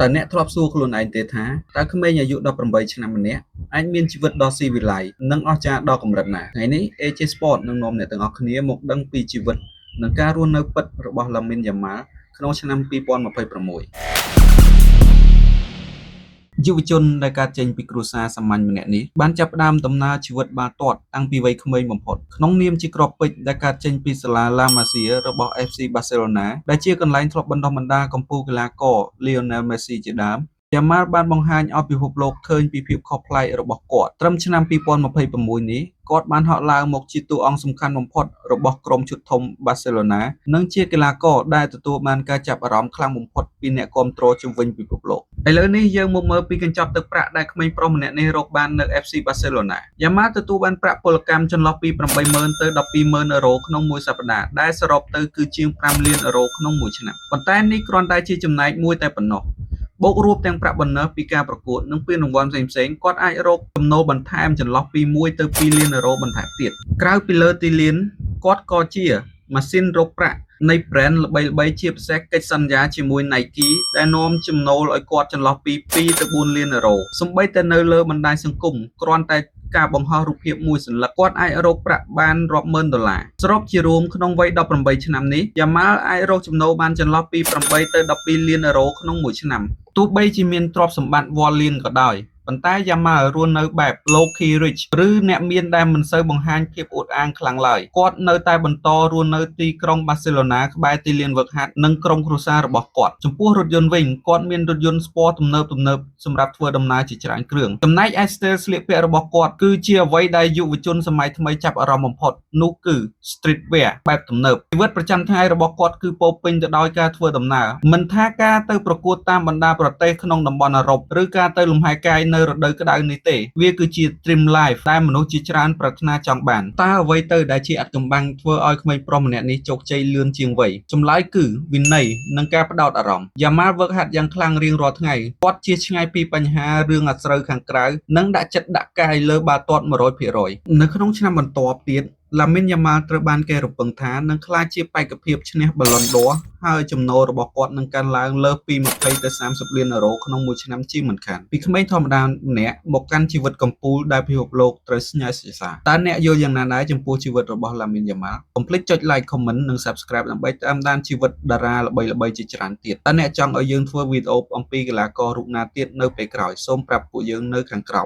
តើអ្នកធ្លាប់សួរខ្លួនឯងទេថាតើក្មេងអាយុ18ឆ្នាំម្នាក់អាចមានជីវិតដ៏ស៊ីវិល័យនិងអស្ចារ្យដល់កម្រិតណាថ្ងៃនេះ AJ Sport នឹងនាំអ្នកទាំងអស់គ្នាមកដឹងពីជីវិតនិងការរស់នៅពិតរបស់ Lamine Yamal ក្នុងឆ្នាំ2026យុវជនដែលកើតចេញពីគ្រួសារសាមញ្ញម្នាក់នេះបានចាប់ផ្ដើមដំណើរជីវិតបាល់ទាត់តាំងពីវ័យក្មេងបំផុតក្នុងនាមជាគ្រាប់ពេជ្រដែលកើតចេញពីសាលា La Masia របស់ FC Barcelona ដែលជាកន្លែងធ្លាប់បណ្ដុះបណ្ដាលកំពូលកីឡាករ Lionel Messi ជាដើមយ៉ាម៉ាល់បានបង្ហាញឲ្យពិភពលោកឃើញពីភាពខុសប្លែករបស់គាត់ត្រឹមឆ្នាំ2026នេះគាត់បានហក់ឡើងមកជាតួអង្គសំខាន់បំផុតរបស់ក្រុមឈុតធំបាសេឡូណានិងជាកីឡាករដែលទទួលបានការចាប់អារម្មណ៍ខ្លាំងបំផុតពីអ្នកគាំទ្រជុំវិញពិភពលោកឥឡូវនេះយើងមកមើលពីកញ្ចប់ទឹកប្រាក់ដែលក្មេងប្រុសម្នាក់នេះរកបាននៅ FC Barcelona យ៉ាម៉ាល់ទទួលបានប្រាក់ពលកម្មចន្លោះពី80,000ទៅ120,000អឺរ៉ូក្នុងមួយសប្តាហ៍ដែលសរុបទៅគឺជាង5លានអឺរ៉ូក្នុងមួយឆ្នាំប៉ុន្តែនេះគ្រាន់តែជាចំណែកមួយតែប៉ុណ្ណោះបូករួមទាំងប្រាក់ bonus ពីការប្រកួតនិងពានរង្វាន់ផ្សេងៗគាត់អាចរកចំណូលបន្ថែមចន្លោះពី1ទៅ2លានអឺរ៉ូបន្ថែមទៀតក្រៅពីលើទីលានគាត់ក៏ជាម៉ាស៊ីនរកប្រាក់នៃ brand ល្បីៗជាពិសេសកិច្ចសន្យាជាមួយ Nike ដែលនាំចំណូលឲ្យគាត់ចន្លោះពី2ទៅ4លានអឺរ៉ូសូម្បីតែនៅលើបណ្ដាញសង្គមគ្រាន់តែការបង្ហោះរូបភាពមួយសន្លឹកគាត់អាចរកប្រាក់បានរាប់ម៉ឺនដុល្លារសរុបជារួមក្នុងវ័យ18ឆ្នាំនេះយ៉ាម៉ាល់អាចរកចំណូលបានចន្លោះពី8ទៅ12លានអឺរ៉ូក្នុងមួយឆ្នាំទោះបីជាមានទ្រព្យសម្បត្តិវាល់លានក៏ដោយប៉ុន្តែយ៉ាម៉ាល់រស់នៅបែប low key rich ឬអ្នកមានដែលមិនសូវបង្ហាញភាពអួតអាងខ្លាំងឡើយគាត់នៅតែបន្តរស់នៅទីក្រុងបាសេឡូណាក្បែរទីលានហ្វឹកហាត់និងក្រុមគ្រួសាររបស់គាត់ចំពោះរថយន្តវិញគាត់មានរថយន្ត sport ទំនើបៗសម្រាប់ធ្វើដំណើរជាច្រើនគ្រឿងចំណែកឯ style ស្លៀកពាក់របស់គាត់គឺជាអ្វីដែលយុវជនសម័យថ្មីចាប់អារម្មណ៍បំផុតនោះគឺ streetwear បែបទំនើបជីវិតប្រចាំថ្ងៃរបស់គាត់គឺពោរពេញទៅដោយការធ្វើដំណើរមិនថាការទៅប្រកួតតាមបណ្ដាប្រទេសក្នុងតំបន់អឺរ៉ុបឬការទៅលំហែកាយនៅរដូវក្តៅនេះទេវាគឺជា dream life ដែលមនុស្សជាច្រើនប្រាថ្នាចង់បានតើអ្វីទៅដែលជាអាថ៌កំបាំងធ្វើឲ្យក្មេងប្រុសម្នាក់នេះជោគជ័យលឿនជាងវ័យចម្លើយគឺវិន័យនិងការផ្ដោតអារម្មណ៍យ៉ាម៉ាល់ហ្វឹកហាត់យ៉ាងខ្លាំងរៀងរាល់ថ្ងៃគាត់ជៀសឆ្ងាយពីបញ្ហារឿងអាស្រូវខាងក្រៅនិងដាក់ចិត្តដាក់កាយលើបាល់ទាត់100%នៅក្នុងឆ្នាំបន្ទាប់ទៀតឡាមីនយ៉ាម៉ាល់ត្រូវបានគេរំពឹងថានឹងក្លាយជាបេក្ខភាពឈ្នះ Ballon d'Or ហើយចំណូលរបស់គាត់នឹងកើនឡើងលើសពី20ទៅ30លានអឺរ៉ូក្នុងមួយឆ្នាំជាមិនខានពីក្មេងធម្មតាម្នាក់មកកាន់ជីវិតកំពូលដែលពិភពលោកត្រូវស្ញើសរសើរតើអ្នកយល់យ៉ាងណាដែរចំពោះជីវិតរបស់ឡាមីនយ៉ាម៉ាល់កុំភ្លេចចុច like comment និង Subscribe ដើម្បីតាមដានជីវិតតារាល្បីៗជាច្រើនទៀតតើអ្នកចង់ឲ្យយើងធ្វើវីដេអូអំពីកីឡាកររូបណាទៀតនៅពេលក្រោយសូមប្រាប់ពួកយើងនៅខាងក្រោម។